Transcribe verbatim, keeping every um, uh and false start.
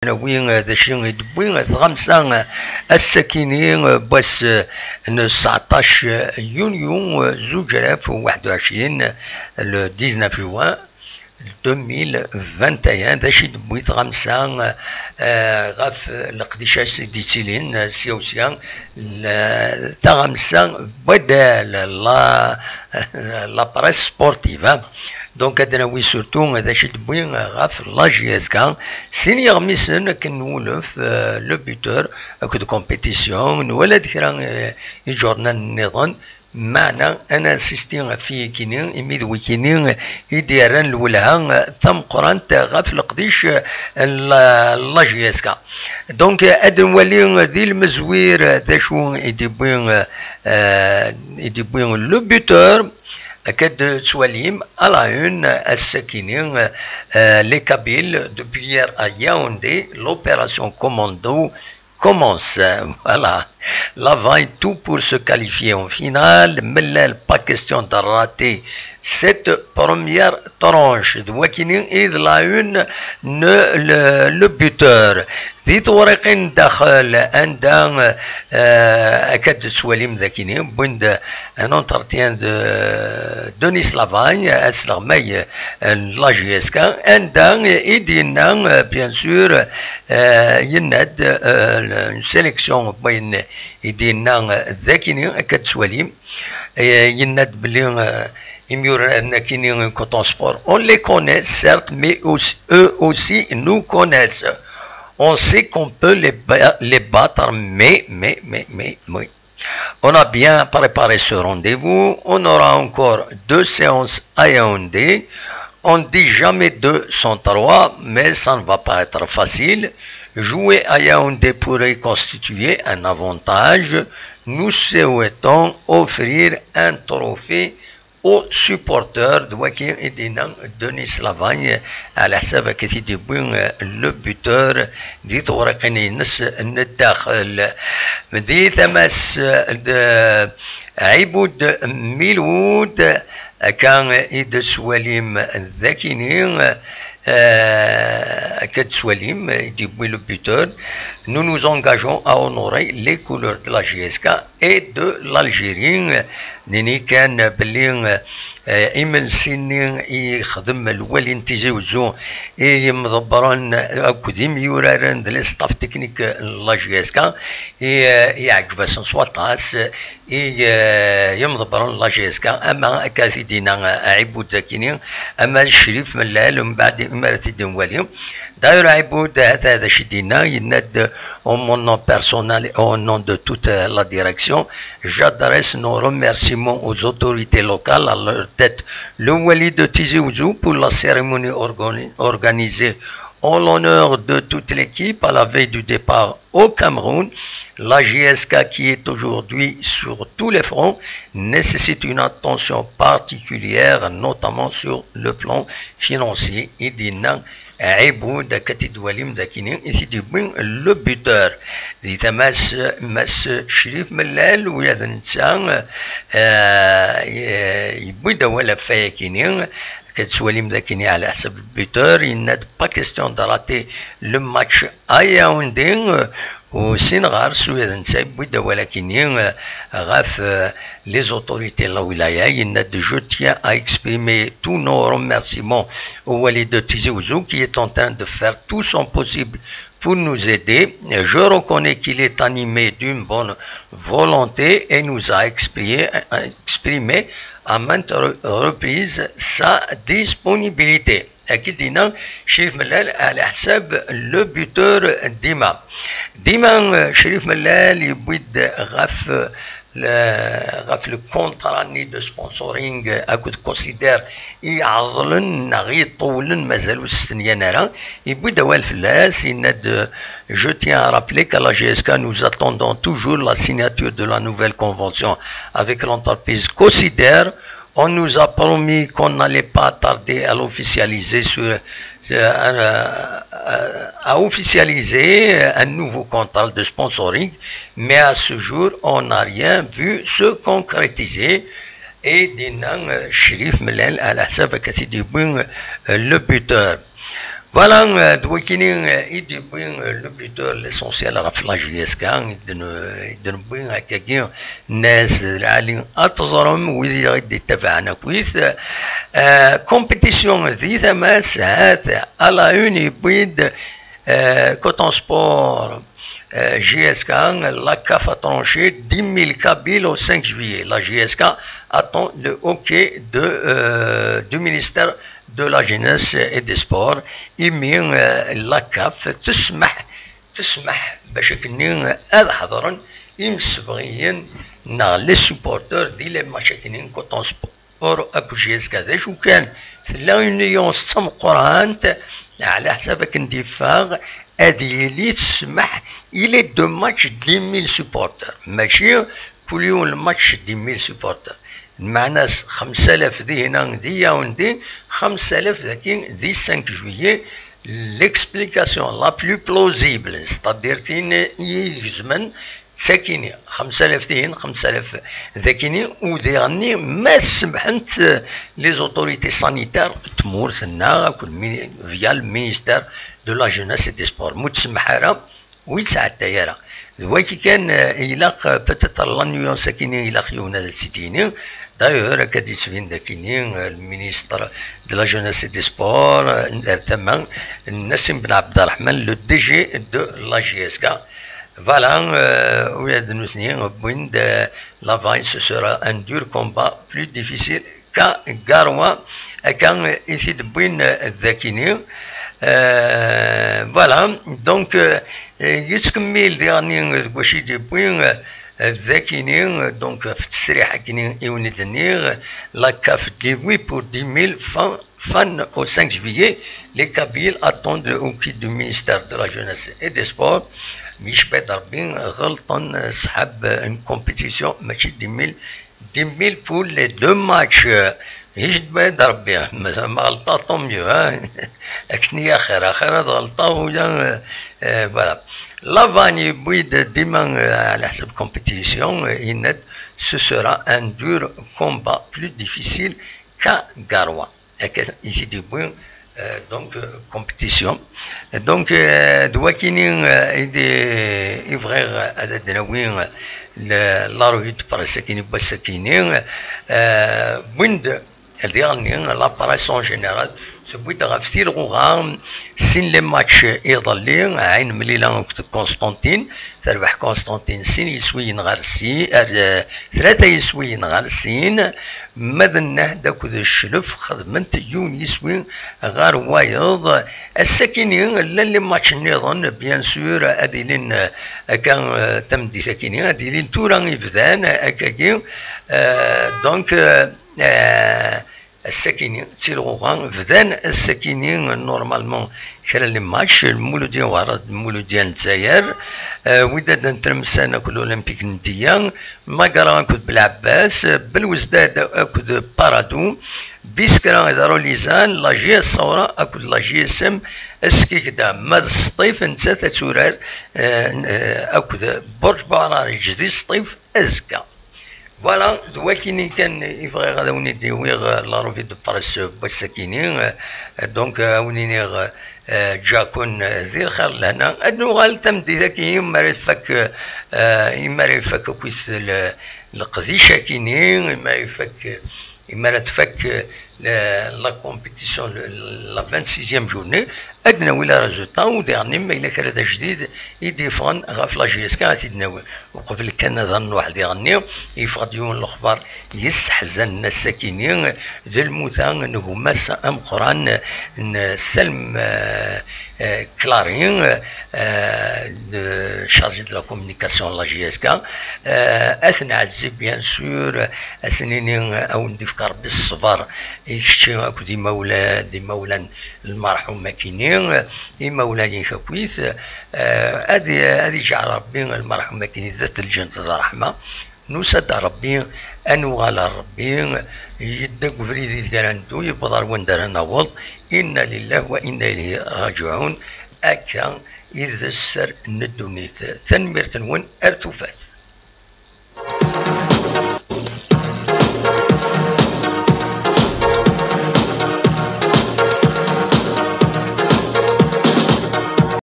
Nawi d acu i d-tewwi tɣamsa ass-akini, n wass n tseɛṭac yunyu zuǧ alaf u waḥed u ɛecrin, le dix-neuf juin deux mille vingt et un, d acu i d-tewwi tɣamsa, eh, ɣef leqdic-a i d-yettilin, eh, sya u sya, la, taɣamsa n waddal, la, la presse sportive, hein. Donc, ad nawi surtout d acu i d-tewwi ɣef la J S K, sin yeɣmisen akken nwulef, eh, le buteur, akked compétition, nwala-d kra, eh, iǧurnan nniḍen, meɛna ad ninsisti ɣef wiyikini, imi d wikini i d-yerran lwelha tameqqrant ɣef leqdic n la, la J S K. Donc, ad nwali di lmezwir d acu i d-yewwi, eh, i d-yewwi le buteur, akka d-tettwalim à la une ass-akini, eh, les Kabyles depuis hier à Yaoundé, l'opération commando commence. Voilà. Lavagne, tout pour se qualifier en finale. Mellal, pas question de rater cette première tranche. D wakini i d la une n le, le buteur. Di tewriqin daxel, anda, eh, akka d-tettwalim dakini, wwin-d un entretien de Denis Lavagne, asleɣmay n la J S K, anda i d-yenna, eh, bien sûr, eh, yenna-d, eh, une sélection n wayen i d-yenna, eh, dakini, akka d-tettwalim. Eh, yenna-d belli, eh, imyuraren akini, Coton Sport, on les connaît, certes, mais aussi, eux aussi nous connaissent. On sait qu'on peut les ba-, les battre, mais, mais, mais, mais, oui. On a bien préparé ce rendez-vous. On aura encore deux séances à Yaoundé. On dit jamais deux sans trois, mais ça ne va pas être facile. Jouer à Yaoundé pourrait constituer un avantage. Nous souhaitons offrir un trophée aux supporters. D wagi i d-yenna Denis Lavagne, ɛla ḥsab akka i t-id-yewwi, eh, le buteur di tewriqin-ines n ddaxel. Di tama-s, eh, d Ɛibud Milwoud, akka i d-tettwalim dakini, eh, akka d-tettwalim, i d-yewwi le buteur. Nous nous engageons à honorer les couleurs de la J S K et de l'Algérie. Nini kan belli, eh, imensi-nni i yexdem lwali n Tizi Uzzu i yimḍebbren akked imyuraren d le staff technique n la J S K, i, eh, iɛǧeb-asen s waṭas, i, eh, yimḍebbren n la J S K, ama akka t-id-yenna, eh, Ɛibud dakini, ama d Crif Mellal, mbeɛd mi ara t-id-nwali. D'ailleurs, Ɛibud, hata d acu i d-yenna, yenna-d, au mon nom personnel et au nom de toute, euh, la direction, j'adresse nos remerciements aux autorités locales, à leur tête le wali de Tizi Ouzou, pour la cérémonie organi-, organisée en l'honneur de toute l'équipe à la veille du départ au Cameroun. La J S K, qui est aujourd'hui sur tous les fronts, nécessite une attention particulière, notamment sur le plan financier, i d-yenna Ɛibud, akka i t-id-twalim dakini, i t-id-yewwi le buteur. Di tama-s, Mass Crif Mellal, ula d netta, eh, yewwi-d awal ɣef wayakini, akka i t-twalim dakini, ɛla ḥsab le buteur, yenna-d: pas question de rater le match à Yaoundé. Ur ssineɣ ɣer-s, ula d netta yewwi-d awal akini, eh, ɣef, eh, les autorités n la wilaya, yenna-d: je tiens à exprimer tous nos remerciements au wali de Tizi Ouzou, qui est en train de faire tout son possible pour nous aider. Je reconnais qu'il est animé d'une bonne volonté et nous a exprimé, exprimé à maintes re-, reprises sa disponibilité. Akka i d-yenna Crif Mellal, ɛla ḥsab le buteur dima. Dima, eh, Crif Mellal yewwi-d ɣef, eh, ɣef le contrat-nni de sponsoring, eh, akked Consider i iɛeḍlen neɣ i iṭewlen, mazal ur stenyan ara. Yewwi-d awal fell-as, yenna-d, eh, je tiens à rappeler qu'à la J S K, nous attendons toujours la signature de la nouvelle convention avec l'entreprise Consider. On nous a promis qu'on n'allait pas tarder à l'officialiser sur, euh, euh, à officialiser un nouveau contrat de sponsoring, mais à ce jour, on n'a rien vu se concrétiser. Et dinna, euh, Crif Mellal, ɛla ḥsab akka i t-id-yewwi, euh, le buteur. Voilà, euh, d wakini, euh, i d-yewwi, euh, le buteur, l'essentiel ɣef la J S K, i d-n-, i d-newwi akkagi, nnas d lɛali ad teẓrem wid i ɣ-d-ittabaɛen akkit. Euh, compétition di tama-s, hat, à la une yewwi-d, euh, Coton Sport, euh, J S K, la CAF a tranché dix mille Kabyles au cinq juillet. La J S K attend le OK de, euh, du ministère de la Jeunesse et des Sports, imi, euh, la CAF tesmeḥ, tesmeḥ bac akken ad ḥeḍren imsebɣiyen neɣ les supporters di les matchs akken Coton Sport akked J S K. D acu kan, tella une nuance d tameqqrant, ɛla ḥsab akken d-iffeɣ, ad yili tesmeḥ i les deux matchs dix mille supporters, mačči kul yiwen lmatch dix mille supporters. Lmeɛna-s, xemsa alaf dihina di Yaoundé, xemsa alaf daki di cinq juillet. L'explication la plus plausible, c'est-à-dire tin i igezmen, d takini, xemsa alaf dihin, xemsa alaf dakini, u diɣenni ma semḥent, euh, les autorités sanitaires n tmurt-nneɣ akked mi-, via le ministère de la Jeunesse et des Sports. Ma ur tsemmeḥ ara, ur yettɛedday ara. D wagi kan, euh, ilaq, euh, peut-être la nuance akini ilaq yiwen ad tt-id-yini. D'ailleurs, akka d-yettbin dakini, euh, le ministre de la Jeunesse et des Sports, euh, ar tama, Nassim Ben Abderrahman, le D G de la J S K. Voilà, euh, ula d nutni wwin-d, euh, la veille, ce sera un dur combat, plus difficile qu'à Garoua, akka i t-id-wwin, euh, dakini. Euh, voilà, donc, euh, yettkemmil diɣenni deg wacu i d-yewwi, euh, dakini, donc, ɣef ttesriḥ akini i wen-id-nniɣ, la CAF d-yewwi pour dix mille fans au cinq juillet, les Kabyles attendent le OK du ministère de la Jeunesse et des Sports. Mi yecba-d Rebbi, ɣelṭen, ṣḥab n compétition, mačči dix mille, dix mille pour les deux matchs. Yecba-d Rebbi, ma, ma ɣelṭeɣ, tant mieux, hein. Akken i axir, axir ad ɣelṭeɣ, ula, euh, euh, voilà. L'avant yewwi-d dima, euh, ɛla ḥsab compétition, euh, yenna-d, ce sera un dur combat, plus difficile qu'à Garoua. Akka i t-id-yewwi, euh, donc, euh, compétition. Donc, euh, d wakini, euh, i d-, i bɣiɣ ad d-nawi, euh, le, la revue de presse akini n wass-akini, euh, wwin-d diɣenni la presse en général, tewwi-d ɣef tilɣuɣa, sin les matchs iḍelli, Ɛin Mlila akked Constantine, terbeḥ Constantine sin yiswiyen ɣer si-, ar, eh, tlata yiswiyen ɣer sin, ma d Nnehd akked Cclef xedment yiwen yiswi ɣer wayeḍ. Ass-akini, llan les matchs nniḍen, bien sûr, ad ilin, eh, akka, eh, tameddit-akini, ad ilin tura ibdan, eh, akkagi. Eh, donc, eh, eh, Ass-akini, d tilɣuɣa, bdan ass-akini, normalement, kra n les matchs, Lmuludya n Waɛrab d Lmuludya n Lezzayer, euh, Wydad n Tlemsan akked l'Olympique n Dihia, Magra akked Belɛebbas, Belwezdad akked Paradou, Biskra d Arulizan, la J S Saoura akked la J S M Skikda. Ma d Sṭif, nettat ad turar, euh, n-, euh, akked Burj Buɛrariǧ di Sṭif azekka. Voilà, d wakini kan i bɣiɣ ad awen-id-iwiɣ, euh, la revue de presse n wass-akini. Euh, donc, euh, ad awen-iniɣ, euh, ǧǧiɣ-ken, euh, di lxir d lehna. Ad nuɣal tameddit-agi, mi ara tfak, euh, mi ara ifak akkit le-, leqdic-akini, mi ara ifak, mi ara tfak, euh, la, la compétition, le, la vingt-sixième journée, ad d-nawi les résultats, u diɣenni ma yella kra d ajdid i d-yeffɣen ɣef la J S K ad t-id-nawi. Uqbel kan ad nruḥ diɣenni, yeffeɣ-d yiwen n lexbar yesseḥzanen ass-akini, d lmuta n gma-s ameqqran n Salem, euh, euh, Clary, euh, de chargé de la communication de la J S K. Euh, ad t-nɛezzi, bien sûr, ad s-nini, euh, ad wen-d-ifk Rebbi ṣṣber i kečči akked imawla-, d imawlan n lmerḥum-akini, euh, imawlan-ik akkit, euh, ad, ad iǧɛel Rebbi lmerḥum-akini d at lǧent d ṛṛeḥma. Nusa-d ar Rebbi, ad nuɣal ar Rebbi, yedda deg ubrid ideg ara neddu, yewweḍ ar wanda ara naweḍ, inna lillahi wa inna ilayhi raǧiɛun, akka i d sser n ddunit. Tanemmirt-nwen, ar tufat.